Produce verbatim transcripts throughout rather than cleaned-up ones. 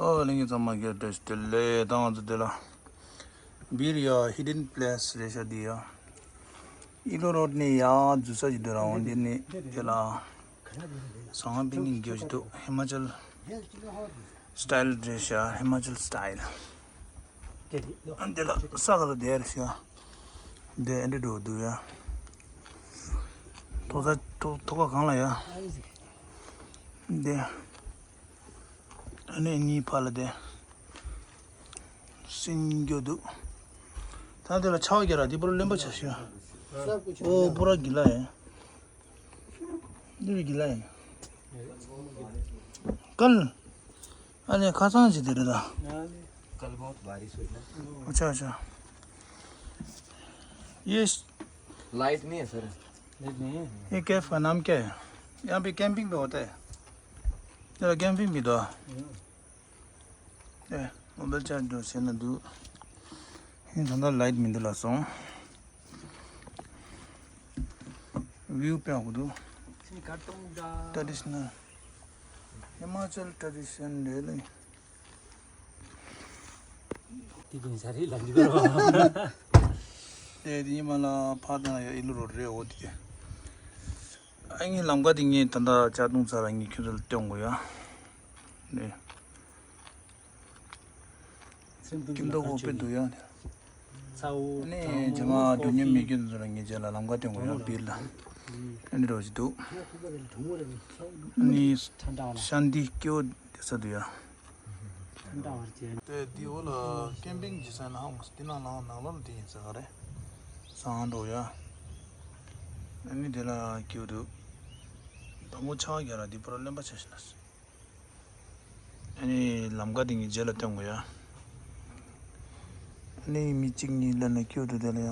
ཨོ་ལྷན་རྒྱས་ཚང་མ་བཀྲ་ཤིས་བདེ་ལེགས། ད་ང་ཚོ་དེ་ལ་བིར་ཡ་ཧི་ཌེན་པི་ལེ་སི་རེད་ཤག་འདི་ཡ། ཨི་ལོ་རོཌ་ནས་ཡར་འཛུལ་ས་ཞིག་འདུག་ར། འོ་འདི་ནས་དེ་ལ་ཟ་ཁང་པིག་ནིག་རྒྱག་ཞིག་འདུག་ཧི་མ་ཅལ་སི་ཊའིལ་རེད་ཤག་ཧི་མ་ཅལ་སི་ཊའིལ། འདི་ལ་ས་ག་ལ་བསྡད་རེད་ཤག་འདི་ཨེ་འདྲ་འགྲོ་འདུག་ཡ། ཐོག་ས་ཐོག་ཐོག་ཁ་གང་ལ་ཡ། འདི། ཨ་ནི་གཉིས་ཕར་ལ་དེ། སྲིན་རྒྱུ་འདུག་ད་དེ་ལ་ཆ་བ་རྒྱ་ར་དེ་པུ་ར་རློན་པ་ཆ་ཤི་ཡ། ཨོ་པུ་ར་གི་ལ་ཡ། འདི་བི་གི་ལ་ཡ། ཀལ། ཨ་ནི་ཁ་སང་ཅི་དེ་རེད་ད། कल बहुत बारिश हुई ना। अच्छा अच्छा। ये लाइट नहीं है सर। ये कैफ का नाम क्या है? यहाँ पे कैंपिंग पे होता है। जरा कैंपिंग भी दो। ए मोबाइल चार्ज दो से ना दो। ये धंधा लाइट में दिला सो। व्यू पे आगो दो। ट्रेडिशनल हिमाचल ट्रेडिशन ले ले। དེ་ཀུན་ས་རི་ལ་འདི་བར་བ། དེ་དེ་ཉི་མ་ལ་ཕ་དང་ཡ་ཨི་ལུ་རོ་རེ་འོ་དེ། ཨ་ངའི་ལམ་ཀ་དེ་ངས་ད་ལྟ་ཅ་དུང་ཚ་ལ་ངས་ཁྱོད་ཚོ་ལ་སྟོན་དགོས་ཡ། ནས། ཀིམ་ཏོ་ཀོ་པེ་འདུག་ཡ། ཚ་བོ་ནས་རྗེས་མ་དུ་ཉམས་མེད་ཁྱོད་ཚོ་ལ་ངས་རྗེས་ལ་ལམ་ཀ་སྟོན་དགོས་ཡ་བིར་ལ། ཨ་ནི་རོ་ཞིག་འདུག་ཨ་ནི་ཤན་ཏི་སྐྱེ་བོ་བསྡད་ས་འདུག་ཡ། དེ་འདི་འོ་ལ་ཀེམ་པིང་བྱེད་ས་ན་ཧང་སི་ཏི་ནང་ལ་ནང་ལ་དེ་ཡིན་ས་ག་རེ། སང་འགྲོ་ཡ། ཨ་ནི་དེ་ལ་སྐྱིད་འདུག་དང་པོ་ཆ་བ་རྒྱ་ར་འདི་པུ་ར་རློན་པ་ཆ་ཤི་ན། ཨ་ནི་ལམ་ཀ་དེ་ངའི་རྗེས་ལ་སྟོན་དགོས་ཡ། ཨ་ནི་མི་གཅིག་གཉིས་ལ་ན་སྐྱིད་འདུག་དེ་ལ་ཡ།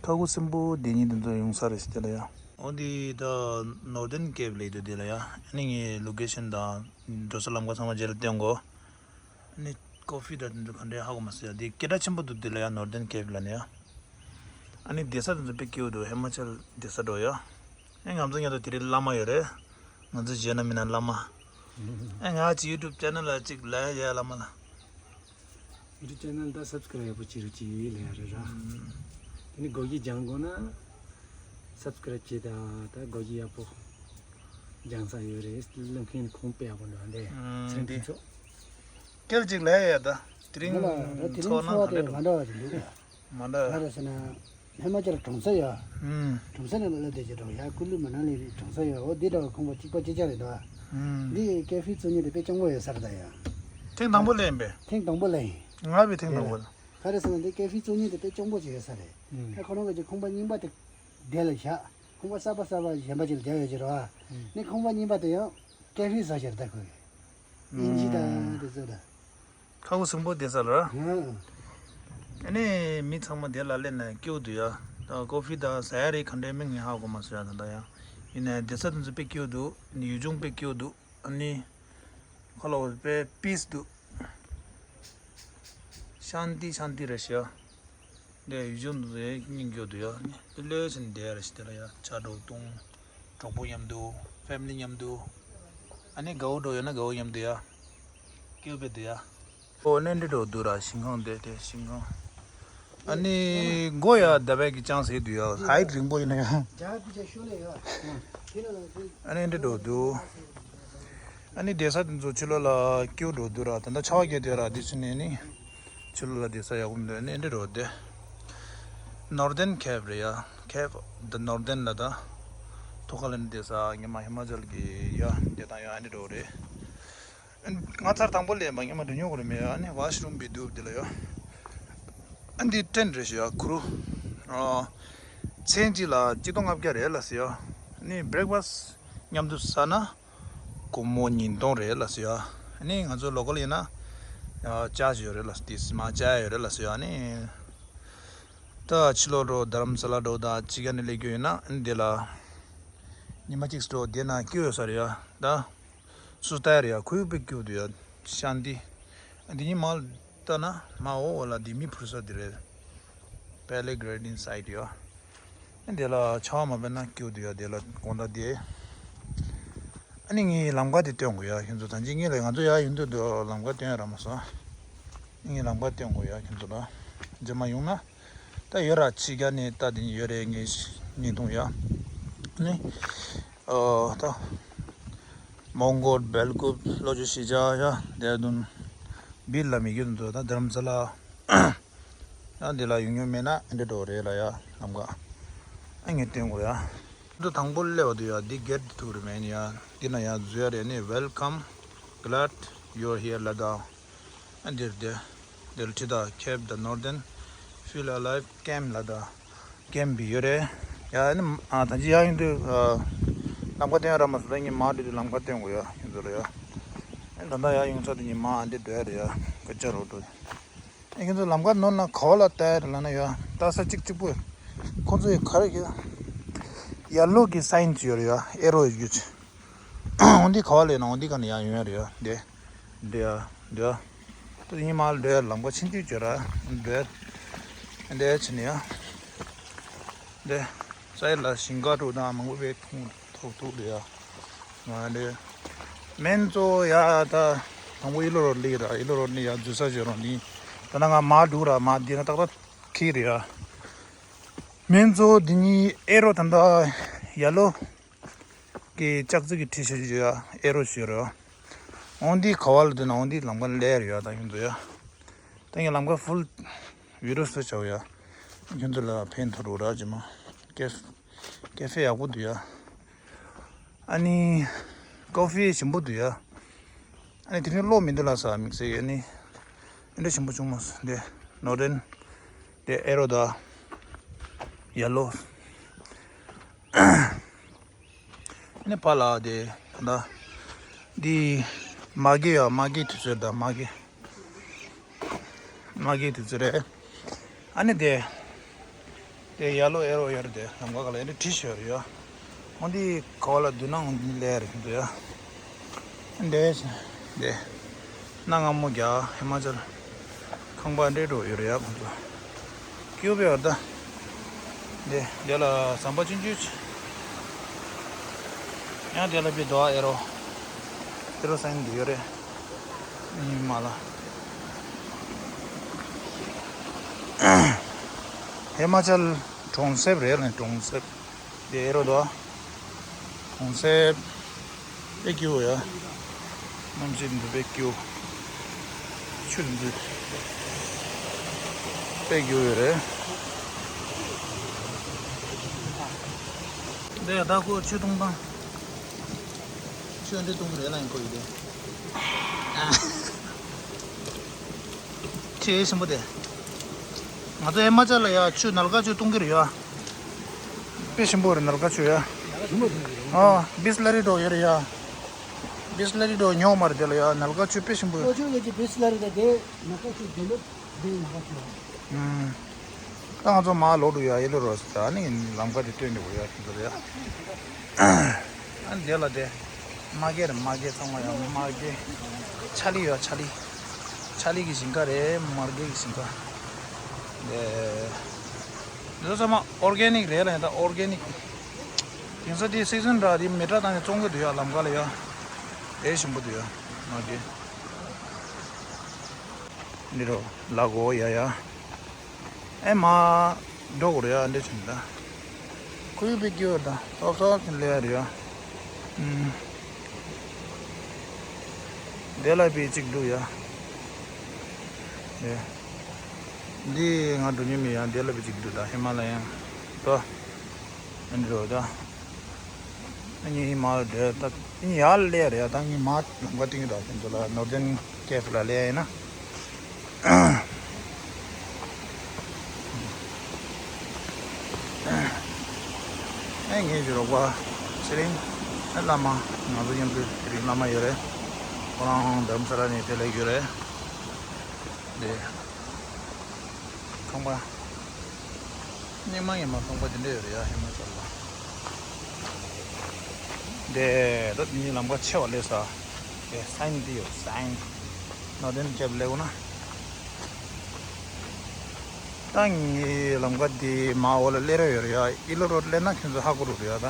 ཁ་ཁུ་སིམ་པོ་བསྡད་ཉིན་དེ་ཚོ་ཡོང་ས་རེད་ཟེར་དེ་ལ་ཡ། འོ་འདི་ད་ནོར་ཐན་ཀེབ་ལབ་འདུག་དེ་ལ་ཡ། ཨ་ནི་ངའི་ལོ་ཀེ་ཤན་དང་འགྲོ་ས་ལམ་ཁ་ཚང་མ་རྗེས་ལ་སྟོན་གོ། ཨ་ནི་ཀོ་ཕི་དང་དེ་ཚོ་ག་འདྲས་ཧ་གོ་མ་སོང་ཡ། འདི་སྐད་གྲགས་ཆེན་པོ་འདུག་དེ་ལ་ཡ། ནོར་ཐན་ཀེབ་ལབ་ནས་ཡ། ཨ་ནི་བསྡད་ས་དེ་ཚོ་དཔེ་སྐྱིད་པོ་འདུག་ཧི་མ་ཅལ་བསྡད་ས་འགྲོ་ཡ། ཨ་ང་ཚོ་མཉམ་དུ་དེ་རིང་བླ་མ་ཡོད་རེད། ང་ཚོ་གཞོན་ནུ་མི་སྣ་བླ་མ། ཨ་ང་ཅི་ཡུ་ཊུབ་ཅེ་ནལ་ལ་ཅིག་ལབ་ཡ་བླ་མ་ལ། ཡུ་ཊུབ་ཅེ་ནལ་ད་སབ་སི་ཀ་རའིབ་ཅིག་རུ་ཅིག་ལས་ཡ་རེད་ར། དེ་ནི་སྒོར་གཞས་སྦྱང་དགོས་ན། སབ་སི་ཀ་རའིབ་བྱེད་ད་ད་སྒོར་གཞས་ཡག་པོ་སྦྱང་ས་ཡོད་རེད། སློབ་མཁན་ཁོང་དཔེ་ཡག་པོ་འདུག་ཨ་འདྲས། ཚན་དེ་ཚོ། སྐད་ཅིག་ལས་ཡ་ད། དེ་རིང་ཚོགས་ན་ག་འདྲ་འདུག་མ་འདྲ་བ་ཅིག་འདུག་མ་འདྲ། ག་རེ་ཟེར་ན། ཧི་མ་ཅལ་གྲོང་གསེབ་ཡ། ཨུམ། གྲོང་གསེབ་ནས་སླེབས་དེ་ཅི་འདྲ་ཡ། ཀུ་ལུ་མ་ན་ལི་རི་གྲོང་གསེབ་ཡ། འོ་འདི་འདྲ་བ་ཁང་པ་གཅིག་པ་གཅིག་རྐྱང་རེད་འདུག་ཨུམ། འདི་ཀེ་ཧྥེ་བཙུགས་མཁན་དེ་དཔེ་སྐྱོ་པོ་ཡོད་ས་རེད་ད་ཡ། ཐེངས་དང་པོ་ལས་ཡིན་པས། ཐེངས་དང་པོ་ལས་ཡིན། ང་བས་ཐེངས་དང་པོ་ལ། ག་རེ་ཟེར་ན་འདི་ཀེ་ཧྥེ་བཙུགས་མཁན་དེ་དཔེ་སྐྱོ་པོ་ཅིག་ཡོད་ས་རེད། ཨུམ། ཁོ་རང་གི་ཁང་པ་རྙིང་པ་དེ་དེ་ལ་བཞག་ཁང་པ་གསར་པ་གསར་པ་གཞན་པ་ཅིག་ལ་བརྒྱབ་ཡོད་ཀྱི་རེད་བ། ཨུམ། ནི་ཁང་པ་རྙིང་པ་དེ་ཡང་ཀེ་ཧྥེ་བཟོ་བྱས་རེད་ད་ཁོས། དབྱིན་ཇི་དང་དེ་ཚོ་དང་། ཁ་ཁུ་སིམ་པོ་བསྡད་ས་ལ། ཧུམ། ཨ་ནི་མི་ཚང་མ་དེ་ལ་སླེབས་ན་སྐྱིད་པོ་འདུག་ཡ། ད་ཀོ་ཕི་དང་ཟ་ཡ་རེ་ག་འདྲས་མིན་ངས་ཧ་གོ་མ་སོང་ཡ་ད་ལྟ་ཡ། ཡིན་ནའི་བསྡད་ས་དེ་ཚོ་དཔེ་སྐྱིད་པོ་འདུག་ཡུལ་ལྗོངས་དཔེ་སྐྱིད་པོ་འདུག་ཨ་ནི་ཁོ་ལ་འོ་དཔེ་པིས་འདུག་ཤཱན་ཏི་ཤཱན་ཏི་རེད་ཤག་འདི་ཡུལ་ལྗོངས་འདི་ཚོ་སྙིང་རྗེ་འདུག་ཡ། ནི་དེ་ལས་ཕྱིན་བསྡད་ཡ་རེད་ཤག་དེ་ལ་ཡ། ཇ་འདྲ་བོ་བཏུང་། གྲོགས་པོ་མཉམ་དུ། ཕེ་མི་ལི་མཉམ་དུ། ཨ་ནི་དགའ་བོ་འདྲ་བོ་ཡོད་ན་དགའ་བོ་མཉམ་དུ་ཡ། སྐྱིད་པོ་དཔེ་འདུག་ཡ། ཨོ་ནི་འདི་འདྲ་བོ་འདུག་ར། ཞིང་ཁང་དེ་དེ་ཞིང་ཁང་། ཨ་ནི་མགོ་ཡ་ཟླ་བའི་གི་ཅང་ཟེར་འདུག་ཡ། ཧའིཊ་རིང་པོ་ཡིན་ན་ཡ། ཨ་ནི་འདི་འདྲ་བོ་འདུག་ཨ་ནི་བསྡད་ས་དེ་ཚོ་ཕྱི་ལོགས་ལ་སྐྱིད་པོ་འདྲ་བོ་འདུག་ར། ད་ལྟ་ཆར་པ་བརྒྱབ་བསྡད་ར། དེ་ཕྱི་ནས་ནི་ཕྱི་ལོགས་ལ་བསྡད་ས་ཡག་པོ་མི་འདུག་ཨ་ནི་འདི་འདྲ་བོ་དེ། ནོར་ཐན་ཁེབ་རེད་ཡ། ཁེབ་ད་ནོར་ཐན་ལ་ད། ཐོག་ཁ་ལ་ནི་བསྡད་ས་ཉི་མ་ཧི་མ་ཅལ་གི་ཡ་བསྡད་སྟངས་ཡ་ཨ་ནི་འདྲ་བོ་རེད། ང་ཚར་དང་པོ་ལས་མ་ཉི་མ་འགྲོ་མྱོང་གི་རེད་མེད་ཡ། ཨ་ནི་ཝ་ཤ་རུམ་བི་འདུག་དེ་ལ་ཡ། ཨ་འདི་ཊེན་ཊི་རེད་ཤག་ཡ། གུ་རུ། ཨ། མཚན་གཅིག་ལ་གཅིག་སྟོང་ལྔ་བརྒྱ་རེད་ལབ་སོང་ཡ། ཨ་ནི་བྷེ་རེག་ཕ་སི་མཉམ་དུ་ཟ་ན། སྒོར་མོ་ཉིས་སྟོང་རེད་ལབ་སོང་ཡ། ཨ་ནི་ང་ཚོ་ལོ་ཀལ་ཡིན་ན། ཡ་ཅར་ཇི་ཡོད་རེད་ལབ་སོང་། དེ་མར་བཅག་ཡ་ཡོད་རེད་ལབ་སོང་ཡ། ཨ་ནི། ད་ཕྱི་ལོགས་འགྲོ་དྷ་རམ་ས་ལ་འགྲོ་དང་ཕྱི་རྒྱལ་ནས་སླེབས་རྒྱུ་ཡིན་ན་ཨ་ནི་འདི་ལ། ཉི་མ་གཅིག་འགྲོ་བསྡད་ན་སྐྱིད་པོ་ཡོད་ས་རེད་ཡ། ད། སུ་ལྟ་ཡ་རེད་ཡ། ཁོ་ཡུག་པའི་སྐྱིད་པོ་འདུག་ཡ། ཤཱན་ཏི། འདི་ཉིན་མ་ལྟ་ན་མ་འོ་འོ་ལ་འདི་མི་འཕུར་ས་འདི་རེད། པེ་ལེ་གྷར་ཌེན་སའིཊ་ཡ། འདི་ལ་ཆར་པ་མ་བབས་ན་སྐྱིད་པོ་འདུག་ཡ། འདི་ལ་དགོང་དག་འདི། ཨ་ནི་ངས་ལམ་ཁ་དེ་སྟོན་དགོས་ཡ། ཁྱེད་ཚོ་ད་ཅི་ངས་ལ་ང་ཚོ་ཡ་ཡིན་དུས་འདུག་ལམ་ཁ་སྟོན་ཡ་རག་མ་སོང་། ངས་ལམ་ཁ་སྟོན་དགོས་ཡ་ཁྱེད་ཚོ་ལ། རྗེས་མ་ཡོང་ན་ད་ཡོད་ར། ཕྱི་རྒྱལ་ནས་ལྟ་དེ་ཡོད་རེད། ངས་ཉིན་ཐུང་ཡ་ནི་ཨོ་ད་མོང་གོལ་སྦེལ་ཀོབ་ལྷོ་ཕྱོགས་ཤིས་ཅང་ཡ་དེ་དུན་བིལ་ལ་མི་རྒྱུ་འདུག་ད་རྡ་རམ་ས་ལ། ཡང་འདི་ལ་ཡོང་མྱོང་མེད་ན་ཨེ་འདྲ་འགྲོ་རེད་ལ་ཡ་ལམ་ཁ། ཨ་ངས་སྟོན་དགོས་ཡ། འདི་དང་པོ་སླེབས་པ་དུ་ཡ་འདི་སྒེར་དུ་ཐུག་རེད་མེད་ཡ། འདི་ན་ཡ་འཛུལ་ཡ་རེད་ནི། Welcome, glad you're here ལ་དང་། ཨ་འདིར་དེ་འདིར་ཁྲི་དང་Keep the Northern Feel Alive Camp ལ་དང་། ཀེམ་པི་ཡོད་རེད་ཡ། ཨ་ནི་ཨ་ད་ཅི་ཡ་ཡོང་དུས་ལམ་ཁ་སྟོན་ཡ་རག་མ་སོང་། ད་ངས་མར་འགྲོ་དུས་ལམ་ཁ་སྟོན་དགོས་ཡ་ཁྱེད་ཚོ་ལ་ཡ། ཨ་ད་ལྟ་ཡ་ཡོང་ས་དེ་ངས་མར་ཨ་འདི་འགྲོ་ཡ་རེད་ཡ། སྐད་ཆ་རོ་འགྲོ། ཨེ་ཁྱེད་ཚོ་ལམ་ཁ་ནོར་ན་ག་བ་ལ་ལྟ་ཡ་རེད་ལབ་ན་ཡ། ལྟ་ས་གཅིག་གཅིག་པོ། ཁོ་ཚོ་ཡི་ག་རེ་ཡ། ཡེ་ལོ་གི་སའིན་ཅིག་ཡོད་རེད་ཡ། ཨེ་རོ་ཡོད་ཅིག་འོ་འདི་ག་བ་ལ་ཡོད་ན་འོ་འདི་ག་ནས་ཡ་ཡོང་ཡ་རེད་ཡ། འདི་འདི་ཡ་འདི་ཡ། ད་ཡིན་མ་ལ་འགྲོ་ཡ་ལམ་ཁ་ཕྱིན་དུས་ཅོ་ར་འགྲོ་ཡ། འདི་ཡ་ཕྱིན་ནས་ཡ། འདི་སའི་ལ་ཞིང་ཁ་དྲུག་དང་མང་པོ་བས་ཐུང་ཐུག་ཐུག་འདི་ཡ། ང་འདི་མེན་གཙོ་བོ་ཡ་ད་དང་པོ་ཨི་ལོ་རོ་ལི་ར། ཨི་ལོ་རོ་ནི་ཡ་འཛུལ་ས་བྱོས་རོགས་ནི། ད་ནང་ང་མ་འདུག་ར། མ་འདི་ན་ཏག་ཏག་ཁི་རེད་ཡ། མེན་གཙོ་བོ་འདི་ནི་ཨེ་རོ་ད་ད་ཡ་ལོ་གི་ལྕགས་རྩི་གི་ཁྲི་ཤ་ཤ་ཡ་ཨེ་རོ་ཤོད་ར། འོན་ཏེ་ག་བ་ལ་འདི་ན་འོན་ཏེ་ལམ་ཁ་ལས་རེད་ཡ། ད་ཡིན་འདུག་ཡ། ད་ངས་ལམ་ཁ་ཕུལ་བི་ཌིའོ་བཟོས་བྱའོ་ཡ། ཁྱོད་ཚོ་ལ་ཕན་ཐོགས་རོགས་ར་ཇི་མ། ཀེ་ཀེ་ཧྥེ་ཡག་པོ་འདུག་ཡ། ཨ་ནི་ཀོ་ཧྥི་ཞིམ་པོ་འདུག་ཡ། ཨ་ནི་དེ་རིང་གློག་མི་འདུག་ལ་ས་དམིགས་བསལ་གྱི། ཨ་ནི་ཨེ་འདྲ་ཞིམ་པོ་བྱུང་མ་སོང་། དེ་ནོར་ཌན་དེ་ཨེ་རོ་དང་ཡེ་ལོ། ཨ་ནི་ཕ་ལ་དེ་ད་འདི་མ་གི་ཡ། མ་གི་དུས་ཚོད་ད་མ་གི། མ་གི་དུས་ཚོད་རེད། ཨ་ནི་དེ་དེ་ཡ་ལོ་ཨེ་རོ་ཡར་དེ་ལམ་ཁ་ལ་ཨེ་འདྲ་བྲིས་ཤོར་ཡོད། འོན་ཏེ་ག་བ་ལ་འདུག་ན་འོན་ཏེ་ལས་རེད་འདུག་ཡ། འདི་འདི་གནའ་སྔ་མོ་རྒྱ་ཧི་མ་ཅལ་ཁང་པ་འདྲེ་འགྲོ་ཡོད་རེད་ཡ། ཁོང་ཚོ་ཀྱུ་བེ་བར་ད། འདི་འདི་ལ་ཟམ་པ་ཆུང་ཆུང་ཅིག་ཡང་འདི་ལ་བི་དོ་ཨེ་རོ་ཨེ་རོ་སའིན་འདི་ཡོད་རེད། ཉི་མ་ལ་ཧི་མ་ཅལ་གྲོང་གསེབ་རེད་ལ། གྲོང་གསེབ་དེ་ཨེ་རོ་དོ། གྲོང་གསེབ་དཔེ་སྐྱིད་པོ་ཡ། གནམ་གཤིས་འདི་དཔེ་སྐྱིད་པོ། ཆུ་འདི་དཔེ་སྐྱིད་པོ་ཡོད་རེད། འདི་ཡ་ད་ཁོ་ཆུ་འཐུང་སྟངས། ཆུ་འདི་འཐུང་གི་རེད་ལ་ཡིན་ཁོ་ཡིན་དེ། ཆུ་ཞིམ་པོ་དེ། ང་ཚོ་ཧི་མ་ཅལ་ལ་ཡ་ཆུ་ནལ་ཀ་ཆུ་འཐུང་གི་རེད་ཡ། དཔེ་ཞིམ་པོ་རེད་ནལ་ཀ་ཆུ་ཡ། ཨ་བིས་ལ་རི་འགྲོ་ཡོད་རེད་ཡ། བིས་ལ་རི་འགྲོ་ཉོ་མ་རེད་དེ་ལ་ཡ། ནལ་ཀ་ཆུ་དཔེ་ཞིམ་པོ་ཡོད། ལོ་ཆུ་ལ་ཅི་བིས་ལ་རི་དེ་དེ་ནལ་ཀ་ཆུ་དེ་ལོ་དེ་ནལ་ཀ་ཆུ། ཨུམ། ད་ང་ཚོ་མར་ལོག་འགྲོ་ཡ། ཨི་ལོ་རོ་ཟེར་ཨ་ནི་ལམ་ཁ་དེ་སྟོན་འགྲོ་གི་ཡ་ཁྱེད་ཚོ་ལ་ཡ། ཨ་ནི་དེ་ལ་དེ་མ་གི་རེད། མ་གི་ཚང་མ་ཡ་མ་གི། ཆ་ལི་ཡ་ཆ་ལི། ཆ་ལི་གི་ཞིང་ཁ་རེད། མ་གི་གི་ཞིང་ཁ། དེ་དེ་ཚོ་ཚང་མ་ཨོར་གེ་ནིག་རེད་ལ་ཡ། ད་ཨོར་གེ་ནིག། དེང་སང་དེ་སི་ཛན་འདྲ་དེ་མེ་དྲ་བཏང་ནས་བཙོང་གི་འདུག་ཡ། ལམ་ཁ་ལ་ཡ། དེ་ཞིམ་པོ་འདུག་ཡ། མ་གི། འདི་རོ་ལ་གོ་ཡ་ཡ། ཨེ་མ་འགྲོ་གོ་རེ་ཡ་འདི་ཆུན་ད། ཁོའི་བི་ཀྱོ་ད་ཏོག་ཏོག་ལེ་ཡ་རེ་ཡ། ཨུམ། དེ་ལ་བི་གཅིག་འདུག་ཡ། ཨེ། འདི་ང་འགྲོ་ཉེ་མི་ཡ་དེ་ལ་བི་གཅིག་འདུག་ད་ཧི་མ་ལ་ཡ་ཏོ། ཨེ་འདི་རོ་ད། ཨ་ནི་མ་རེད་ད། ཨ་ནི་ཡར་སླེབས་རེད་ད། ཨ་ནི་མ་ལམ་ཁ་སྟེང་དུ་ཁྱེད་ཚོ་ལ་ནོར་ཐེན་ཀེ་ཧྥེ་ལ་སླེབས་ཡིན་ན། ཨེ་ངའི་གི་རོགས་པ་ཚེ་རིང་། ཨེ་བླ་མ། ང་ཚོ་མཉམ་དུ་ཚེ་རིང་བླ་མ་ཡོད་རེད། ཁོ་རང་རྡ་རམ་ས་ལ་ནས་དེ་ལ་ཡོད་རེད། དེ། ཁང་པ། སྙེ་མ་སྙེ་མ་ཁང་པ་དེ་འདྲ་ཡོད་རེད་ཡ། ཧི་མ་ཅལ་ལ། དེ་ད་དེ་ནི་ལམ་ཁ་ཆེ་བ་སླེབས་ས། དེ་སའིན་དེ་ཡོད་སའིན། ནོར་ཐེན་ཀེབ་སླེབས་ན། ད་ངའི་ལམ་ཁ་དེ་མ་འོག་ལ་སླེབས་ར་ཡོད་རེད་ཡ། ཨི་ལོ་རོ་ཌི་སླེབས་ན་ཁྱོད་ཚོ་ཧ་གོ་རུ་རེད་ཡ། ད་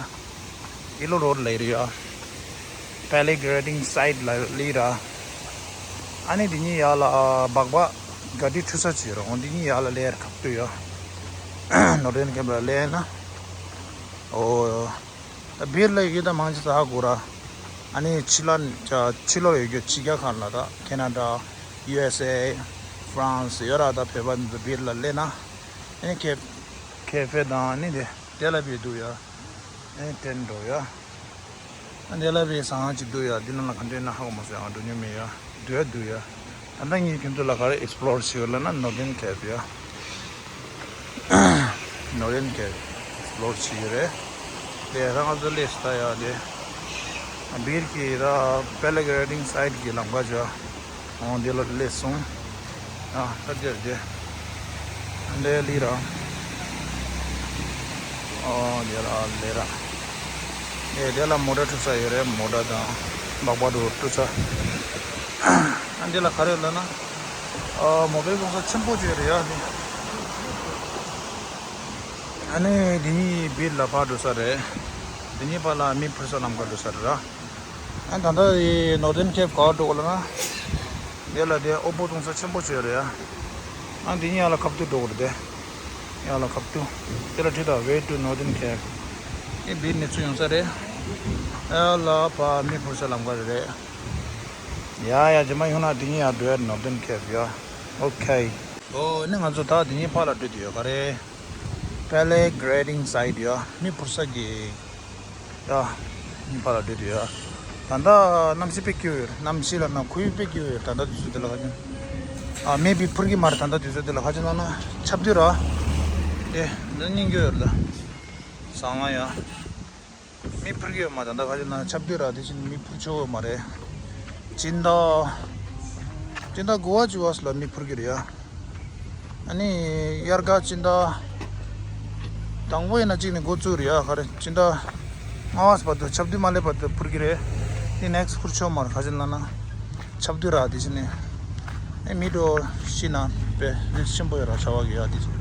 ཨི་ལོ་རོ་ཌི་ལ་ཡོད་རེད་ཡ། Paragliding site ལ་སླེབས་ར། ཨ་ནི་འདི་གཉིས་ཡར་ལ་སྦག་སྦག་ག་དྲི་འཁྲུ་ས་ཅིག་ཡོད་ར། འོ་འདི་གཉིས་ཡར་ལ་སླེབས་ཁག་པོ་ཡོད། Northern Cape ལ་སླེབས་ན། ཨོ། ད་སྦིར་ལ་ཡོད་ད་མང་ཆེ་ས་ཧ་གོ་ར། ཨ་ནི་ཕྱི་ལ་ཕྱི་ལོགས་ཡོད་རྒྱུ་ཕྱི་རྒྱལ་ཁག་ལ་ད་ཁེ་ན་ཌ། ཡུ་ཨེས་ཨེ། ཧྥ་རན་སི་ཡོད་ར། ད་བོད་པ་འདི་ཚོ་སྦིར་ལ་སླེབས་ན། ཨ་ནི་ཁེ་ཁེ་ཧྥེ་དང་ཨ་ནི་དེ་དེ་ལ་སྦིར་འདུག་ཡ། ཨེ་ཏན་འགྲོ་ཡ། ཨ་འདི་ལ་བའི་ཟ་ཁང་ཅིག་འདུག་ཡ། འདི་ནང་ལ་ག་འདྲ་ཡོད་ན་ཧ་གོ་མ་སོང་ཡ། ང་འགྲོ་མྱོང་མེད་ཡ། འདུག་ཡ་འདུག་ཡ། ད་ལྟ་ངས་ཁྱོད་ཚོ་ལ་ག་རེ་ཨེག་སི་པི་ལོར་བྱེད་ཡོད་ལབ་ན་Northern Cape ཡ། Northern Cape ཨེག་སི་པི་ལོར་བྱེད་ཀྱི་རེད། དེ་ད་ང་ཚོ་སླེབས་ས་ཡ་དེ། སྦིར་གྱི་ད་Paragliding site གི་ལམ་ཁ་ཅིག་འོང་། འདི་ལ་སླེབས་སོང་། ཨ་ད་འདིར་དེ། འདི་ལི་ར། ཨོ་འདི་ལ་ལི་ར། ཨེ་དེ་ལ་མོ་ཊ་འཁྲུ་ས་ཡོད་རེད། མོ་ཊ་དང་སྦག་སྦག་འགྲོ་འཁྲུ་ས། ཨ་འདི་ལ་ག་རེ་ལབ་ན། ཨ་མོ་བེལ་བཙོང་ས་ཆེན་པོ་ཅིག་ཡོད་རེད་ཡ་འདི། ཨ་ནི་འདི་གཉིས་སྦིར་ལ་ཕར་འགྲོ་ས་རེད། འདི་གཉིས་བར་ལ་མི་འཕུར་ས་ལམ་ཁ་འགྲོ་ས་རེད་ར། ཨ་ད་ལྟ་ཡི་Northern Cape ག་པར་འགྲོ་དགོས་ལབ་ན། དེ་ལ་དེ་ཨོ་པོ་བཙོང་ས་ཆེན་པོ་ཅིག་ཡོད་རེད་ཡ། ཨ་འདི་གཉིས་ཡར་ལ་ཁ་ཐུག་འགྲོ་དགོས་རེད་དེ། ཡར་ལ་ཁ་ཐུག་དེ་ལ་བྲིས་དང་Way to Northern Cape། ཨེ་སྦིར་ནས་ཚུར་ཡོང་ས་རེད། ཡར་ལ་ཕར་མི་འཕུར་ས་ལམ་ཁ་རེད། ཡ་ཡ་རྗེས་མ་ཡོང་ན་འདི་གཉིས་ཡར་འགྲོ་ཡ་Northern Cape ཡ། ཨོ་ཁེ། ཨོ་ནི་ང་ཚོ་ད་འདི་གཉིས་ཕར་ལ་འགྲོ་དུས་ཡོད་ག་རེད། Paragliding site ཡ། མི་འཕུར་ས་གི་ཡ། མི་ཕར་ལ་འགྲོ་དུས་ཡ། ད་ལྟ་གནམ་གཤིས་དཔེ་སྐྱིད་པོ་ཡོད་རེད། གནམ་གཤིས་ལབ་ན་ཁུ་བོ་དཔེ་སྐྱིད་པོ་ཡོད་རེད། ད་ལྟ་དུས་ཚོད་འདི་ལ་ཁ་ཅིག་ཨ་མི་སྦིར་འཕུར་གི་མ་རེད། ད་ལྟ་དུས་ཚོད་འདི་ལ་ཁ་ཅིག་ལབ་ན་ཆར་དུས་ར། དེ་འདི་སྙིང་རྗེ་ཡོད་རེད་ད། ཟང་ང་ཡ། མི་འཕུར་གི་ཡོད་མ་རེད། ད་ལྟ་ཁ་ཅིག་ལབ་ན་ཆར་དུས་ར། དེ་བཞིན་མི་འཕུར་ཆོག་ཡོད་མ་རེད། སྤྱི་ཟླ། སྤྱི་ཟླ་དགུ་པ་བཅུ་པ་ལ་མི་འཕུར་གི་རེད་ཡ། ཨ་ནི་དབྱར་ཁ་སྤྱི་ཟླ་དང་པོ་ཡིན་ན་གཅིག་ནས་འགོ་བཙུགས་རེད་ཡ། ག་རེ་སྤྱི་ཟླ་ལྔ་པ་བར་དུ་ཆར་དུས་མ་སླེབས་བར་དུ་འཕུར་གི་རེད། དེ་ནེག་སི་ཊི་འཕུར་ཆོག་མ་རེད། ག་ཅི་ལབ་ན་ཆར་དུས་ར། དེ་བཞིན་ནས་ཨེ་མི་འགྲོ་ཤི་ན་དཔེ་རིགས་ཆེན་པོ་ཡོད་ར། བྱ་བ་གི་ཡ་དེ་བཞིན།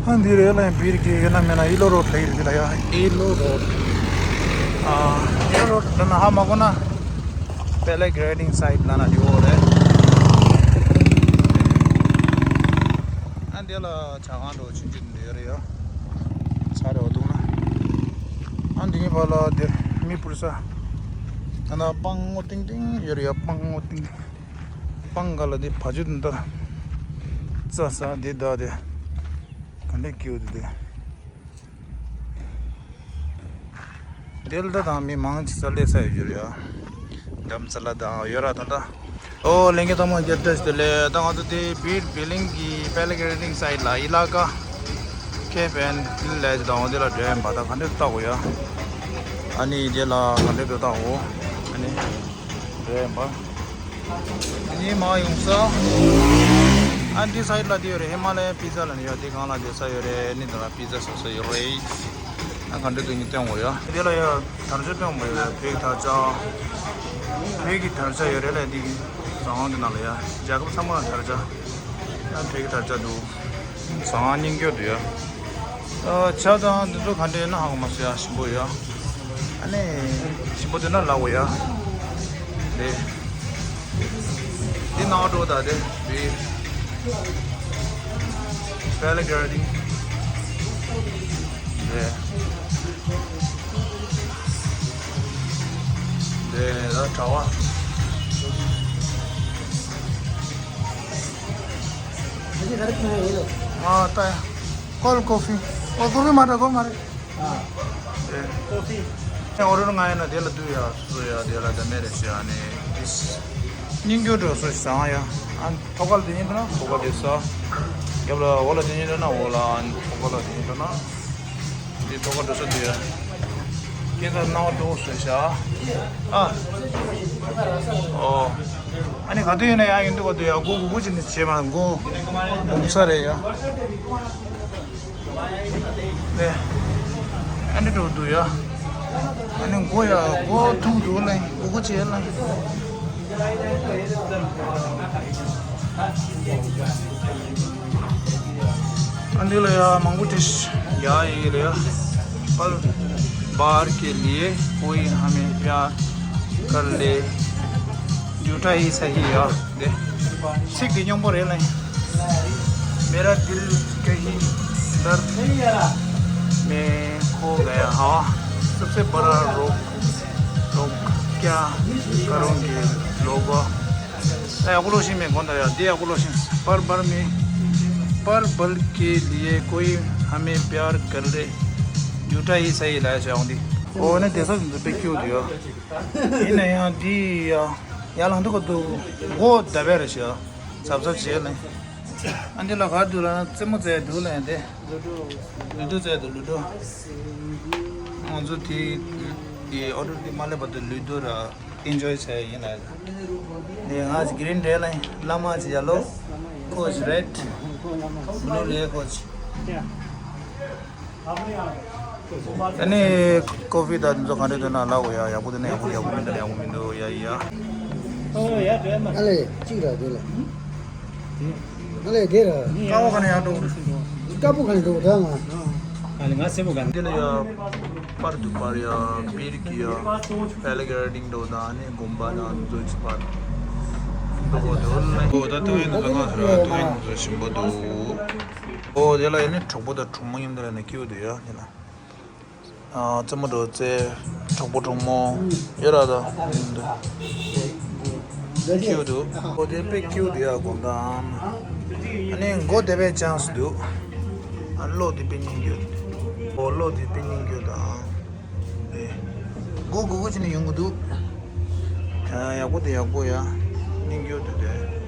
ཨ་འདི་རེད་ལ་ཡང་སྦིར་གི་ཡོད་ན་མེད་ན་ཨི་ལོ་རོཌ་ལ་ཡིན་རེད་ལ་ཡ། ཨི་ལོ་རོཌ། ཨ་ཨི་ལོ་རོཌ་ལ་ན་ཧ་མ་གོ་ན། Paragliding site ལ་ན་ཡོད་རེད། ཨ་འདི་ལ་ཇ་ཁང་འགྲོ་ཆུང་ཆུང་འདི་ཡོད་རེད་ཡ། ཚ་རེད་འདུག་ན། ཨ་འདི་གཉིས་བར་ལ་འདིར་མི་འཕུར་ས། ད་ན་སྤང་སྔོ་ཏིང་ཏིང་ཡོད་རེད་ཡ། སྤང་སྔོ་ཏིང་ཏིང་། སྤང་ག་ལ་འདི་བ་ཇུ་འདི་ད། རྩྭ་ས་འདི་ད་དེ། ག་འདྲ་སྐྱིད་འདུག་དེ། དེ་ལ་ད་དང་མི་མང་ཆེ་ས་སླེབས་ས་ཡོད་རེད་ཡ། དྷ་རམ་ས་ལ་དང་ཡོད་ར་ད་ལྟ། ཨོ་ལྷན་རྒྱས་ཚང་མ་བརྒྱ་བརྒྱ་བདེ་ལེགས། ད་ང་ཚོ་དེ་སྦིར་བི་ལིང་གི་Paragliding site ལ་ཨི་ལ་ཀ་ཁེ་ཕན་ལེ་ཇི་དང་འོ་དེ་ལ་འགྲོ་ཡིན་པ། ད་ག་འདྲ་ལྟ་དགོས་ཡ། ཨ་ནི་དེ་ལ་ག་འདྲ་འགྲོ་ལྟ་དགོས། ཨ་ནི་འགྲོ་ཡིན་པ། དེ་ནས་མར་ཡོང་ས། ཨ་འདི་སའིཌ་ལ་དེ་ཡོད་རེད། ཧི་མ་ལ་ཡན་པི་ཛ་ལབ་ནས་ཡོད། དེ་སྒང་ལ་བསྡད་ས་ཡོད་རེད། ཨ་ནི་དེ་ལ་པི་ཛ་ཟ་ས་ཡོད་རེད། ཨ་ག་འདྲ་འདུག་ནི་སྟོན་དགོས་ཡ། དེ་ལ་ཡ་དར་ཆ་སྟོན་དགོས་ཡ། བོད་ཀྱི་དར་ཆ། བོད་ཀྱི་དར་ཆ་ཡོད་རེད་ལ། འདི་གི་ཟ་ཁང་གི་ནང་ལ་ཡ། རྒྱལ་ཁབ་ཚང་མ་ལ་དར་ཆ། ཨ་བོད་ཀྱི་དར་ཆ་འདུག་ཟ་ཁང་རྙིང་རྒྱུ་འདུག་ཡ། ཨ་ཇ་དང་འདི་ཚོ་ག་འདྲ་ཡིན་ན་ཧ་གོ་མ་སོང་ཡ། ཞིམ་པོ་ཡ། ཨ་ནི་ཞིམ་པོ་འདུག་ན་ལབ་དགོས་ཡ། རེད། འདི་ནང་འགྲོ་ད་དེ་བི་Paragliding རེད། རེད་ད་གྲྭ་པ། हाँ, होता है। Cold coffee. Cold coffee मारे, को मारे। ཨེ། ཨོ་རོ་ང་ཡ་ན་དེ་ལ་དུ་ཡ་སུ་ཡ་དེ་ལ་ད་མེ་རེ་ཤི་ཨ་ནི་དིས། སྙིང་རྒྱུ་འགྲོ་སུ་ཞིག་ཟང་ཡ། ཨ་ཐོག་ཁ་ལ་དེ་ཉིད་དུ་ན་ཐོག་ཁ་དེ་ས། རྒྱབ་ལ་འོ་ལ་དེ་ཉིད་དུ་ན་འོ་ལ། ཨ་ཐོག་ཁ་ལ་དེ་ཉིད་དུ་ན། དེ་ཐོག་ཁ་འགྲོ་ས་དུ་ཡ། ཁྱེད་ཚ་ནང་འགྲོ་སུ་ཤ། ཨ། ཨོ། ཨ་ནི་ག་དུས་ཡིན་ན་ཡང་ཡིན་འདུག་ག་དུས་ཡ་སྒོ་སྒུག་སྒུག་བྱས་ནས་བྱས་མ་སྒོ་སྒུག་ས་རེད་ཡ། ཨེ། ཨ་ནི་འགྲོ་འདུག་ཡ། ཨ་ནི་སྒོ་ཡ་སྒོ་ཐུག་འདུག་ལ་སྒུག་སྒུག་བྱས་ལ། ཨ་འདི་ལ་ཡ་མང་པོ་བྲིས། ཡ་ཡི་ལ་ཡ། पर बार के लिए कोई हमें प्यार कर ले, झूठा ही सही यार। दे। ཚིག་འདི་སྙན་པོ་རེད་ལ། मेरा दिल कहीं दर्द में खो गया। हाँ, सबसे बड़ा रोग, रोग क्या करोगे लोगों? ད་ཡག་པོ་ལོ་ཤིང་མེད་གོང་ད་ཡ། འདི་ཡག་པོ་ལོ་ཤིང་། पल भर में, पल भर के लिए कोई हमें प्यार कर ले, झूठा ही सही ལ་ཡ་ཤོག་འདི། ཨོ་ནི་དེ་ས་འདི་དཔེ་ཁྱུག་འདུག་ཡ། ཡིན་ན་ཡང་འདི་ཡ། ཡར་ལངས་འདུག་ག་འདུག་མགོ་བརྡབ་པ་རེད་ཤག་ཟབ་ཟབ་བྱས་ནས། ཨ་འདི་ལ་ག་འདུག་ལ་ན་རྩེད་མོ་རྩེ་འདུག་ལ་ཡང་དེ། ལུ་ཌོ་རྩེ་འདུག་ལུ་ཌོ། ང་ཚོ་དེ་དེ་ཨོ་ཌར་དེ་མ་སླེབས་བར་དུ་ལུ་ཌོ་ར་ཨེན་ཇོའི་བྱས་ཡིན་ལ། དེ་ང་གི་རིན་བྲལ་ལ་ཡིན། བླ་མ་ཅི་ཡ་ལོ། ཁོ་ཅི་རེད། ལོ་རེ་ཁོ་ཅི། ཨ་ནི་ཀོ་ཕི་དང་འདི་ཚོ་ག་འདྲ་འདུག་ན་ལབ་དགོས་ཡ། ཡག་པོ་འདུག་ན་ཡག་པོ། ཡག་པོ་མི་འདུག་ན་ཡག་པོ་མི་འདུག་ཡ་ཡ། ཨ་ལས་གཅིག་ར་དེ་ལ། ཨ་ལས་དེ་ར། ཀ་བོ་ག་ནས་ཡག་འགྲོ། ཀ་བོ་ག་ནས་འགྲོ་ད་ང་། ཨ་ལས་ང་སེམས་པོ་ག་ནས། འདི་ལ་ཡ་པར་དུ་པར་ཡ་པིར་གི་ཡ་པེ་ར་གི་ལའི་ཌིང་འགྲོ་ད། ཨ་ནི་དགོན་པ་དང་འདི་ཚོ་ཅི་པར་འགྲོ་གོ་དེ་ལ། ཨོ་ད་ཐུག་ཡིན་འདུག་ང་ཚོ་ཐུག་ཡིན་འདུག་ཞིམ་པོ་འདུག་ཨོ་དེ་ལ་ཡ་ནི་གྲོགས་པོ་དང་གྲོགས་མོ་མཉམ་དུ་ལ་ནི་ཁྱེར་འདུག་ཡ་དེ་ལ། ཨ་རྩེད་མོ་འགྲོ་རྩེ། གྲོགས་པོ་གྲོགས་མོ་ཡོད་ར་ད། ཁྱེར་འདུག་ཨོ་དེ་དཔེ་ཁྱེར་འདུག་ཡ་དགོང་དག་ཨ་ནི་མགོ་དེ་དཔེ་ཅན་སུ་འདུག་ཨ་བློ་དེ་དཔེ་སྙིང་རྗེ་འདུག་ཨོ་བློ་དེ་དཔེ་སྙིང་རྗེ་འདུག་ཨ་མགོ་སྒུར་སྒུར་བྱས་ནས་ཡོང་གི་འདུག་ཨ་ཡག་པོ་དེ་ཡག་པོ་ཡ། སྙིང་རྗེ་འདུག་དེ།